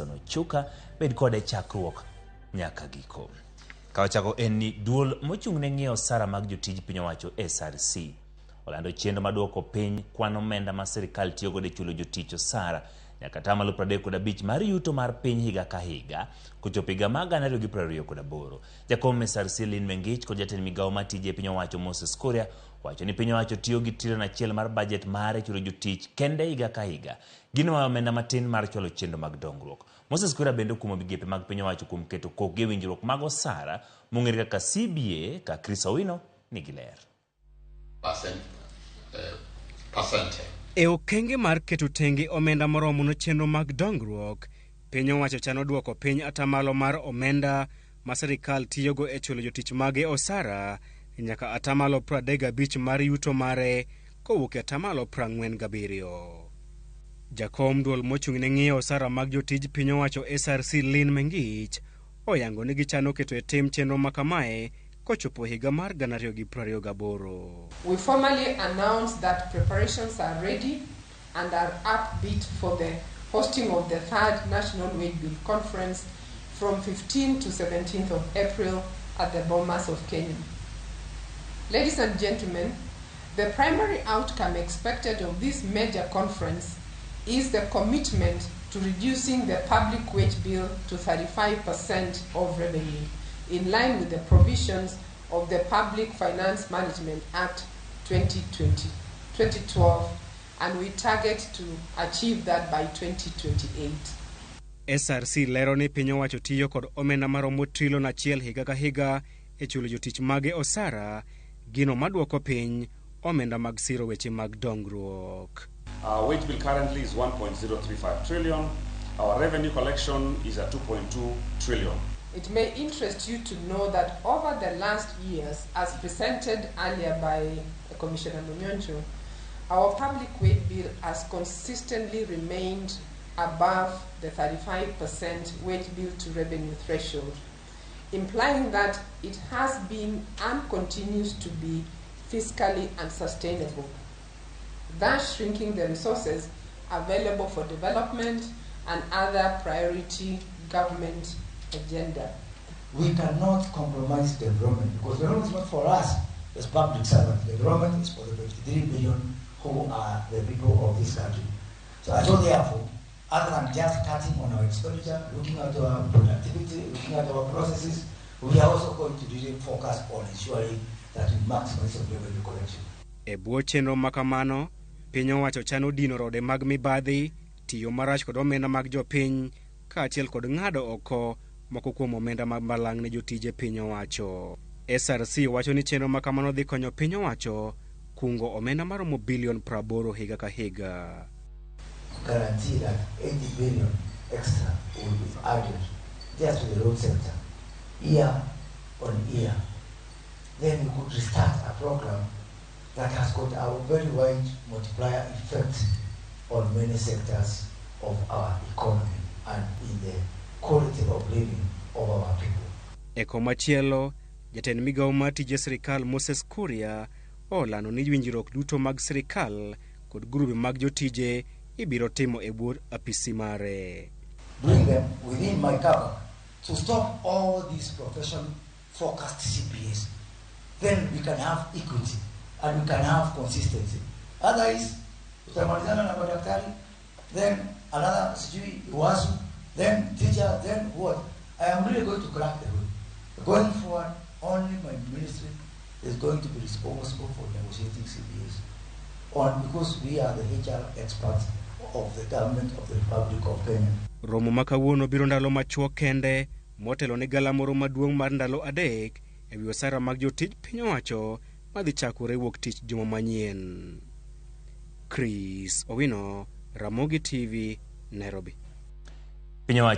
Ochuka bed kode chakruok nyaka giko. Ka wachako en ni duol mochung' ne ng'iyo osara mag jotij piny owacho SRC olando chenro mar duoko piny kwan omenda ma sirikal tiyo godo e chulo jotich osara nyaka atamalo 35 mar yuto mar piny higa ka higa kochopo higa mar 2028. Jakom SRC Lynn Mengich kod jatend migawo mar tije e piny owacho Moses Kuria wacho ni piny owacho tiyo gi trilion achiel mar bajet mare chulo jotich kende higa ka higa. Gino mayo omenda matin mar chwalo chenro mag dongruok. Moses Kuria bende okumo migepe mag piny owacho kuom keto kokgi e winjruok mag osara mong'ere kaka CBA ka Chris Owino nigi ler. Percent. E okenge mar keto tenge omenda moromo ne chenro mag dongruok, piny owacho chano duoko piny atamalo mar omenda ma sirikal tiyogo e chulo jotich mage osara nyaka atamalo 35 mar yuto mare kowuok e atamalo 47. Jakom duol mochung' ne ng'iyo osara mag jotij piny owacho SRC Lynn Mengich oyango ni gichano keto e tim chenro ma kamae kochopo higa mar 2028. We formally announced that preparations are ready and are upbeat for the hosting of the third National Wage Bill Conference from 15 to 17th of April at the Bomas of Kenya. Ladies and gentlemen, the primary outcome expected of this major conference is the commitment to reducing the public wage bill to 35% of revenue, in line with the provisions of the Public Finance Management Act 2020, 2012, and we target to achieve that by 2028. SRC lero ni piny owacho tiyo kod omenda maromo trilion achiel higa ka higa e chulo jotich mage osara, gino maduoko piny omenda mag siro weche mag dongruok. Our wage bill currently is 1.035 trillion. Our revenue collection is at 2.2 trillion. It may interest you to know that over the last years, as presented earlier by Commissioner Monyoncho, our public wage bill has consistently remained above the 35% wage bill to revenue threshold, implying that it has been and continues to be fiscally unsustainable, thus shrinking the resources available for development and other priority government agenda. We cannot compromise development because development is not for us as public servants. Development is for the 53 million who are the people of this country. So therefore, other than just cutting on our expenditure, looking at our productivity, looking at our processes, we are also going to really focus on ensuring that we maximize the revenue collection. E bwo chenro ma kamano, piny owacho chano dino rode mag mibadhi, tiyo marach kod omenda mag jopiny, kaachiel kod ng'ado oko moko kuom omenda mag balang' ne jotije piny owacho. SRC wacho ni chenro ma kamano dhi konyo piny owacho kungo omenda maromo bilion 80 higa ka higa. Guarantee that 80 billion extra will be added just to the road sector year on year. Then we could restart a program that has got a very wide multiplier effect on many sectors of our economy and in the quality of living of our people. E komachielo, jatend migawo mar tije sirikal Moses Kuria olando ni winjruok duto mag sirikal kod grube mag jotije ibiro timo e bwo apisi mare. Bring them within my cover to stop all these profession-focused CBAs. Then we can have equity and we can have consistency. Otherwise, utamalizana na madaktari, then another sijui wasu, then teacher, then what? I am really going to crack the whip. Going forward, only my ministry is going to be responsible for negotiating CBAs. On because we are the HR experts of the government of the Republic of Kenya. Romo ma kawuono biro ndalo machuok kende motelo ne galamoro maduong' mar ndalo 3 e wi osara mag jotij piny owacho madhi chakore wuok tich juma manyien. Chris Owino, Ramogi TV, Nairobi. Piny owacho